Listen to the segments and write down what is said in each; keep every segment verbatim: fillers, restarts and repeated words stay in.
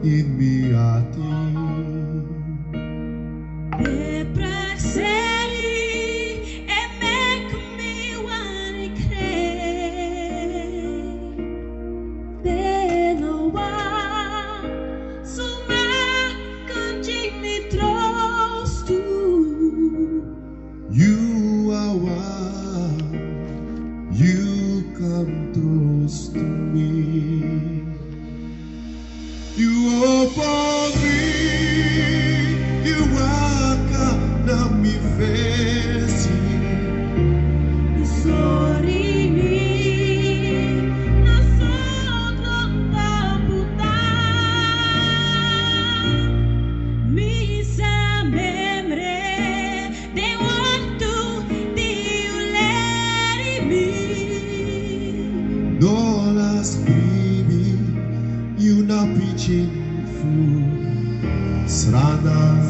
in mi ati. De prakseri e meki mi wani krei. De no wan suma kan gi mi trostu. Yu a wan, yu kan trostu mi. Yu opo mi, yu waka na mi fesi. Sori mi, na so grontapu tan. Mi sa memre den wortu di yu leri mi. No lasi bribi, yu na pikin fu Sranan.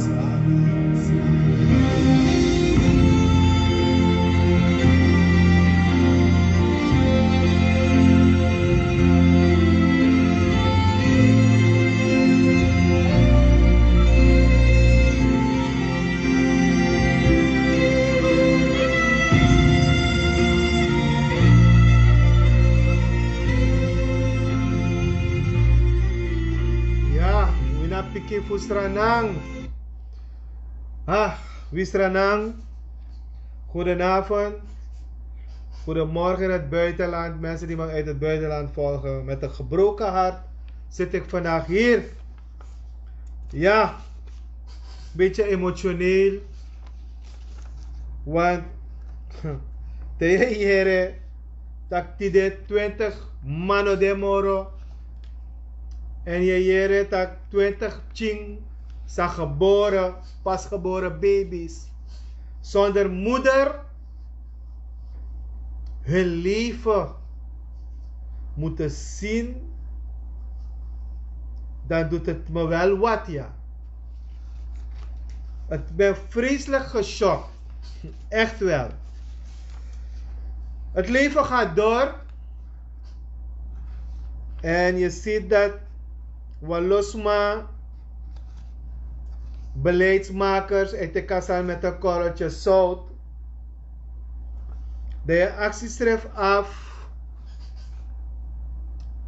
Ya, wi na pikin fu Sranan. Ah, wi Sranan. Goedenavond. Goedemorgen in het buitenland. Mensen die me uit het buitenland volgen. Met een gebroken hart zit ik vandaag hier. Ja, beetje emotioneel. Want te yu e yere tak' tide twintig man no de moro. Èn yu e yere tak' twintig pikin sa gebore, pasgebore baby's, zonder moeder, hun leven moeten zien, dan doet het me wel wat, ja. Het ben vreselijk geschokt. Echt wel. Het leven gaat door. En je ziet dat Walosma, beleidsmakers, en te kasal met een korreltje zout. De actie schrijft af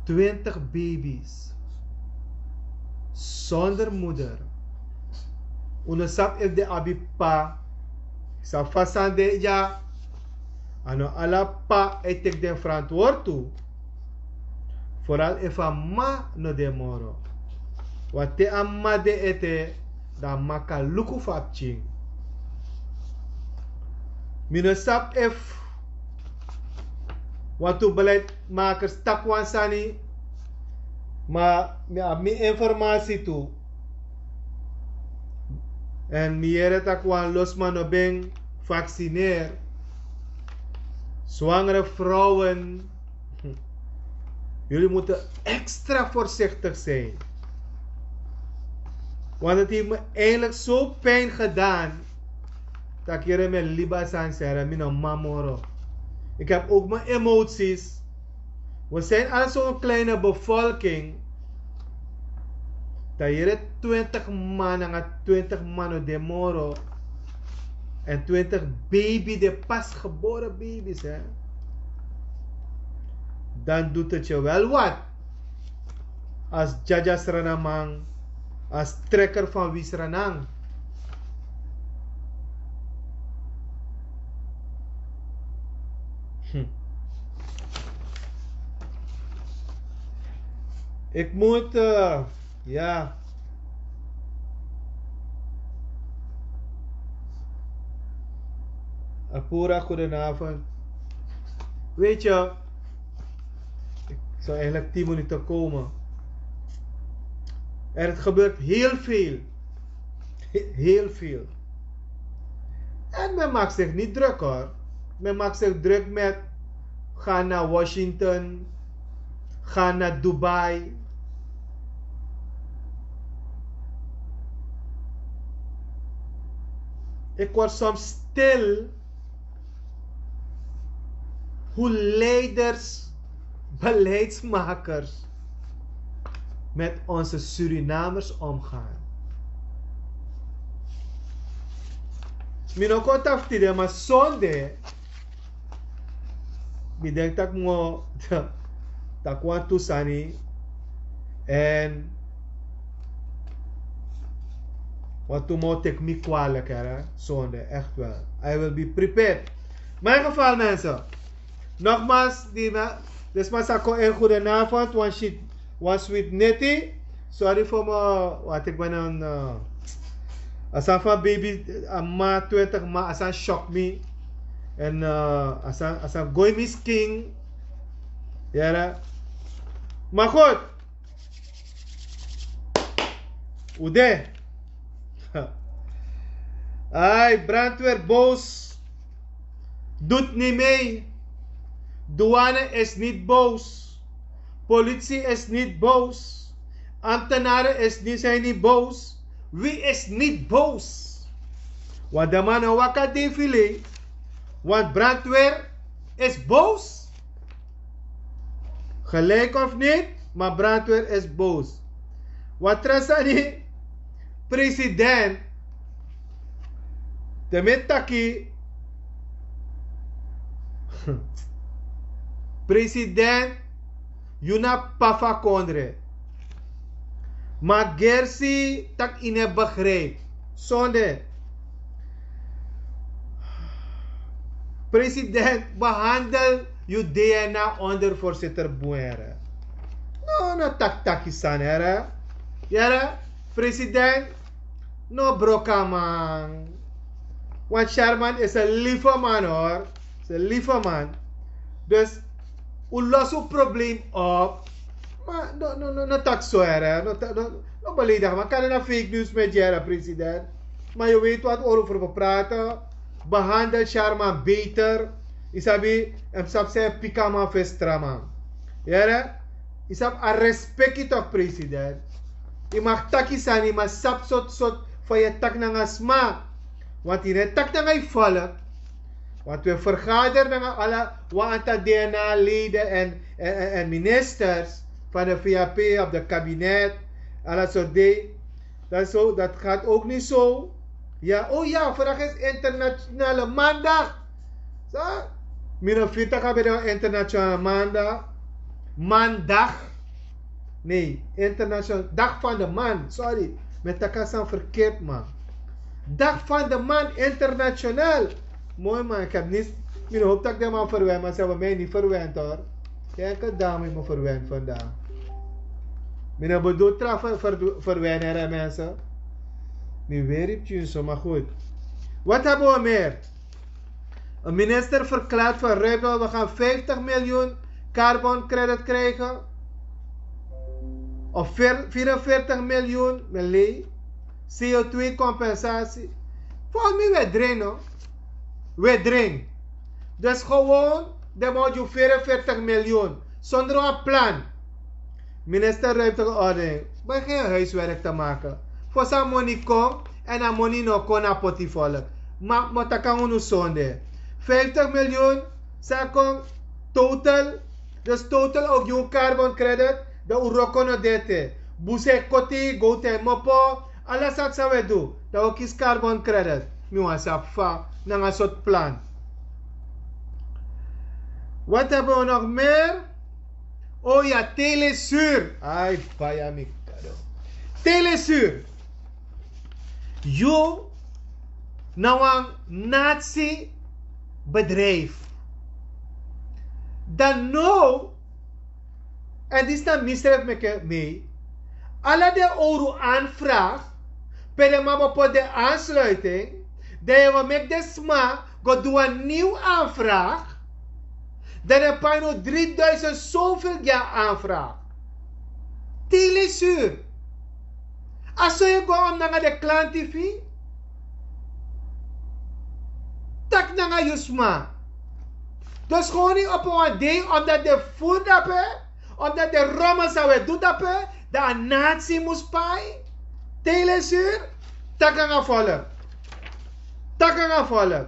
twintig baby's zonder moeder. Unu sabi efu den abi p'pa, sabi fa sani de dya. A no ala p'pa e teki den frantwortu. Vooral efu a m'ma no de moro. Want te a m'ma de ete, dan a m'ma kan luku fu a pikin. Mi no sabi efu wantu beleidsmakers taki wan sani, ma mi abi mi informasi tu. Èn mi yere tak' wan losma no ben vaccineer. Zwangere vrouwen, jullie moeten extra voorzichtig zijn. Want het heeft me eigenlijk zo pijn gedaan. Tak' yere mi e libi a sani seri, mi no man moro. Ik heb ook mijn emoties. We zijn al zo'n kleine bevolking. Dan yere twintig man nanga twintig man no de moro. En twintig baby, de pasgeboren baby's, hè. Dan doet het je wel wat. Als Jaja Sranamang, als trekker van Wisranang. Hm. Ik moet, eh, ja. Apura, goedenavond. Weet je, ik zou eigenlijk tien minuten komen. Er gebeurt heel veel. Heel veel. En men maakt zich niet druk, hoor. Men maakt zich druk met gaan naar Washington, gaan naar Dubai. Ik word soms stil hoe leiders, beleidsmakers, met onze Surinamers omgaan? Mi no kon tapu tide, ma sonde mi denk dat mo dat want to sani en want to mo tek mi kwalijk, hè? Sonde, echt wel. I will be prepared. Maar in geval mensen, nogmaals, die me, dus masako en goedenavond, one sheet, one sweet netty. Sorry voor me, wat ik ben een uh, asan van baby, a ma twintig ma asan shock me. En uh, asan asan gooi mi skin. Yara. Maar goed. Ude. Ai, brandweer boos. Doet niet mee. Douane is niet boos. Politie is niet boos. Ambtenaren is niet, zijn niet boos. Wie is niet boos? Want de man no waka defile. Want brandweer is boos. Gelijk of niet, maar brandweer is boos. Wat trasani president de metaki president, yu na papa kondre. Ma gersi tak yu no e begrijp. Sonde. President, behandel yu DNA ondervoorzitter bun, here. No, no taki taki sani, here. Yere, president, no broka man. Want Sherman is een lieve man, hoor. Is een lieve man. Dus un los un probleem op. Ma no no no no taki so, here. No no no beledig man. Kan na fake news met yere, president. Maar je weet wat over we praten. Behandel Sherman beter. Isabi, en sap se pika man fu e stra man. Yere, isap a respeki toch, president. Yu mag taki sani, ma sap sot sot van yu e taki nanga sma. Want yu no e taki nanga yu volk. Want wi e vergader nanga ala wan anta DNA leden en en en ministers van de VHP of de kabinet, ala sort ding. Dat is zo, dat gaat ook niet zo. Ja, oh ja, vandaag is internationale maandag. Sa? Mi no firi tak' a ben de internationale maandag. Maandag. Nee, internationale dag van de man. Sorry. Mi e taki a sani verkeerd, man. Dag van de man internationaal. Mooi man, ik heb niets. Mi no hoop tak' den man verwen, maar ze hebben mij niet verwend, hoor. Kijk, het dame heeft me verwend vandaag. Mi no bedoel tra ver ver verwennen, hè, mensen. Mi weri ptjun so, maar goed. Wat hebben we meer? Een minister verklaart van Ruibel: we gaan vijftig miljoen carbon credit krijgen. Of vierenveertig miljoen, melee. CO twee compensatie. Volgens mij, we dring, no? We dring. Dus gewoon, dan moet je vierenveertig miljoen. Zonder een plan. Minister ruimt de orde. Begin huiswerk te maken. Voor zijn money komt en aan money no kon naar Potivolk. Maar, maar dat kan unu zonde. Vijftig miljoen, second, total. Dus total ook jong carbon credit, dan un roko no dete. Buse koti, go te mopo, ala sat san we du, dan we kisi carbon credit. Mi wan sabi fa, nanga sort plan. Wat hebben we nog meer? Oh ja, telesur. Ai, baya mi kado. Telesur. Yu na wan nazi bedrijf. Dan now, en disi na misrefi meki mi, ala den owru aanvraag, pe den man bo poti den aansluiting, dan yu e go meki den sma go du wan nieuw aanvraag. Dan den pai now dri duisend zoveel gi a aanvraag. Telesur. A so yu go om nanga den klanti fu yu. Taki nanga yu sma. Dus gewoon niet op wan dei omdat den furu dape, omdat den rommel san we du dape, dan a nazi mus pai. Telesur. Taki nanga volk. Taki nanga volk.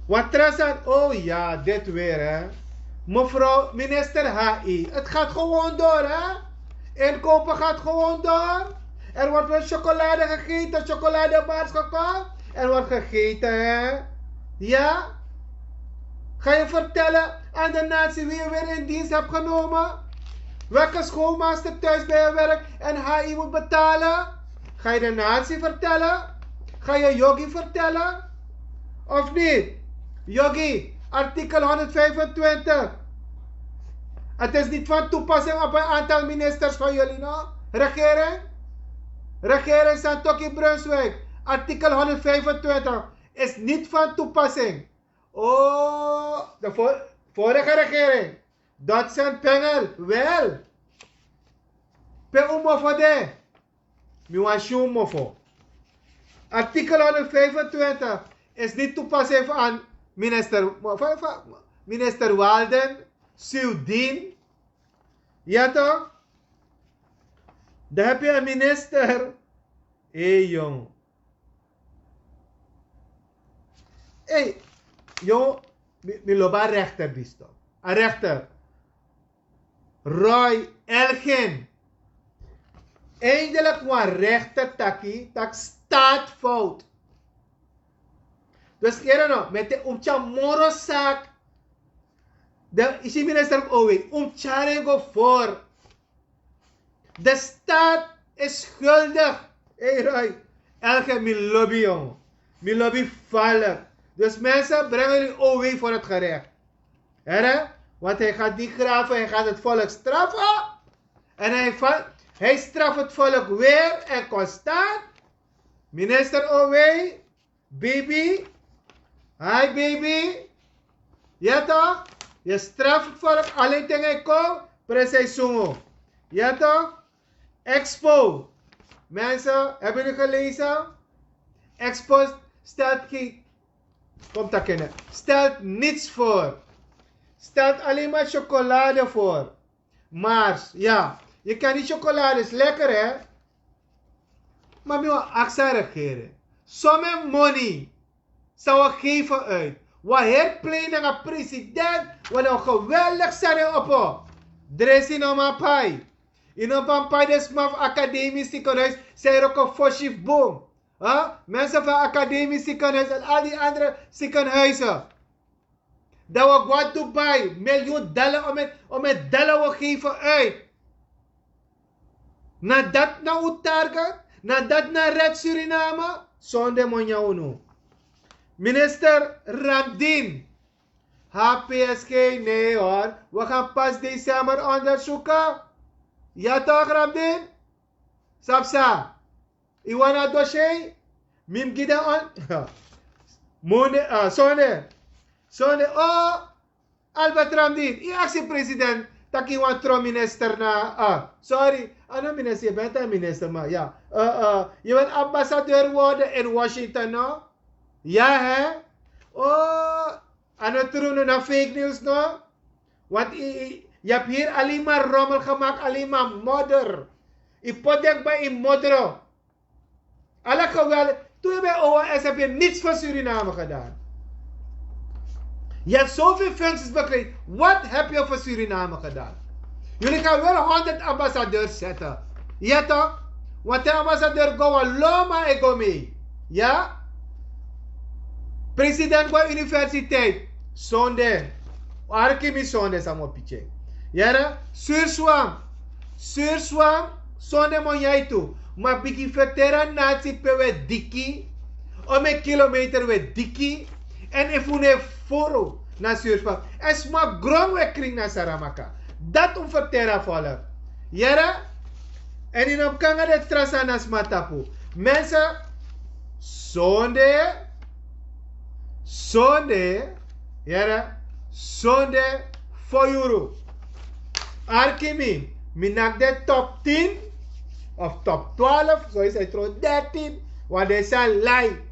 Wat trasani, oh ja, dit weer, hè. Mevrouw minister H I, het gaat gewoon door, hè. Inkopen gaat gewoon door. Er wordt weer chocolade gegeten, chocoladebars gekocht. Er wordt gegeten, hè? Ja? Ga je vertellen aan de natie wie je weer in dienst hebt genomen? Welke schoolmaster thuis bij je werkt en H I moet betalen? Ga je de natie vertellen? Ga je Yogi vertellen? Of niet? Yogi, artikel honderdvijfentwintig. Het is niet van toepassing op een aantal ministers van jullie, no? Regering? Regering Santoki Brunswijk, artikel honderdvijfentwintig is niet van toepassing. Oh, de vor- vorige regering. Dat zijn pengel, wel. Pe un mofo de. Mi wan si un mofo. Artikel honderdvijfentwintig is niet toepassing voor aan minister, voor- voor- minister Walden, Sudin. Ja toch? Dan heb je een minister. Hé hey, jong. Hé hey, jong, mi, mi lobi a rechter bisto. A rechter. Roy Elgin. Eindelijk wan rechter taki, tak staat fout. Dus hier no, met de umtya moro zaak. De isi minister of Owe, umtya go voor. De staat is schuldig. Hé hey, Roy, Elgin, mi lobi jong. Mi lobi falek. Dus mensen, brengen jullie Owe voor het gerecht. Here? Want hij gaat niet graven, hij gaat het volk straffen. En hij, va- hij straft het volk weer en constant. Minister Owe, baby. Hi, baby. Ja toch? Je straft het volk alleen tegen hij komt. Precies, Sungo. Ja toch? Expo. Mensen, hebben jullie gelezen? Expo stelt geen Komt dat kennen. Stelt niets voor. Stelt alleen maar chocolade voor. Maar ja, je kan die chocolade is lekker hè. Maar mi wan aksa regering. Some money. Zou we geven uit. Wan herplein nanga president. Wan een geweldig sani opo. Dresi no man pai. Ino man pai de sma fu academisch ziekenhuis. Zij rokken fosif boom. Hè? Mensen van academisch ziekenhuis en al die andere ziekenhuizen. Dat we wat Dubai, miljoen dollar om het, om het dollar we geven uit. Na dat na u target, na dat na red Suriname, zonder monja unu. Minister Ramdin, H P S G, nee hoor, we gaan pas december onderzoeken. Ja toch Ramdin? Sapsa. Iwan a dossier, mi mus gi den on. Monde, ah, sonde. Sonde, oh, Albert Ramdin, i aksi president, taki wan tro minister na, ah, sorry, a no minister, je bent een minister, maar ja. Uh, uh, je bent ambassadeur worden in Washington, no? Ja, hè? Oh, a no tru no na fake news, no? Want i, i, je hebt hier alleen maar rommel gemaakt, alleen maar modder. I pot denk bij in modder. Alle geweld. Toen je bij O S heb je niets voor Suriname gedaan. Je hebt zoveel functies bekleed. Wat heb je voor Suriname gedaan? Jullie gaan wel honderd ambassadeurs zetten. Ja toch? Want de ambassadeur go aloma e go mee. Ja? President go universiteit. Sonde. Arki mi sonde samo piche. Yere? Surswam. Surswam. Sonde mo yaitu. Ma bigi fetera nati pe we diki. Ome kilometer we diki. En efu ne foro na Surswam. En sma grong we kring na Saramaka. Dat un fetera volk. Yere? En in op kanga de trasa na sma tapu. Mensen, sonde, sonde, yere, sonde, fo yuru. Arki mi, mi naki de top tien of top twaalf, so is hij tro dertien, want hij zijn lai.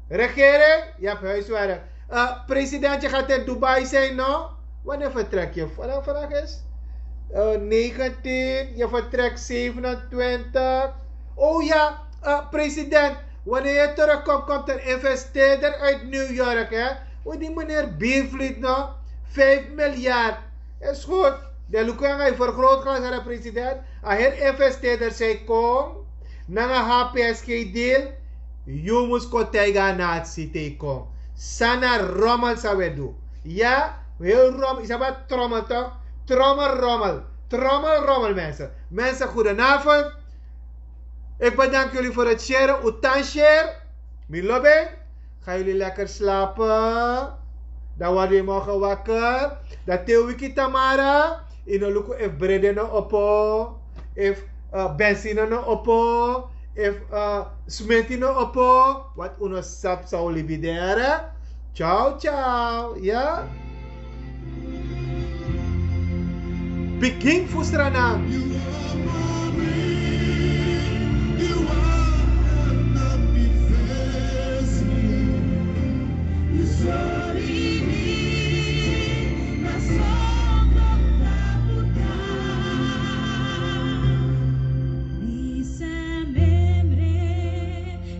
Regering, je hebt huiswerk. Eh, presidentje gaat in Dubai zijn, no? Wanneer vertrek je? Vandaag, vandaag is eh, negentien, je vertrekt zevenentwintig. Oh ja, eh, president, wanneer je terugkomt, komt een investeerder uit New York, hè? Hoe die meneer Biervliet, no? Vijf miljard. Is goed. Den luku nanga yu vergrootglas, heri president. A heri investeerders san e kon nanga H P S G deal. Yu mus kon taigi a nasi te yu kon. San na rommel san wi e du? Ya, heel rommel. Yu sabi a trommel toch? Trommel, rommel. Trommel, rommel, mensen. Mensen, goedenavond. Ik bedank jullie voor het sheren. Utan share. Mi lobi en. Ga jullie lekker slapen. Dan worden we morgen wakker. Dan te wiki tamara. Yu no luku efu brede no opo, efu, eh, benzine no opo, efu, eh, smeti no opo. Wat unu sap sa libidere. Ciao, ciao. Ya. Pikin fu Sranan.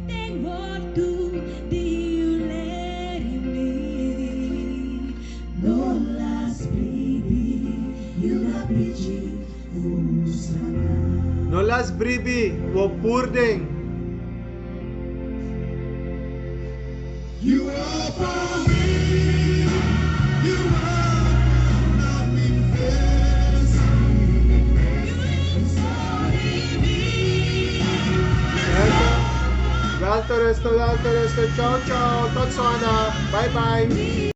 Ten wortu di yu leri mi. No las bribi, yu na pikin fu Sranan. No las bribi, wi o puru den. Yu o puru mi, yu o puru mi. Welterusten, welterusten. Ciao, ciao. Tot zondag. Bye, bye.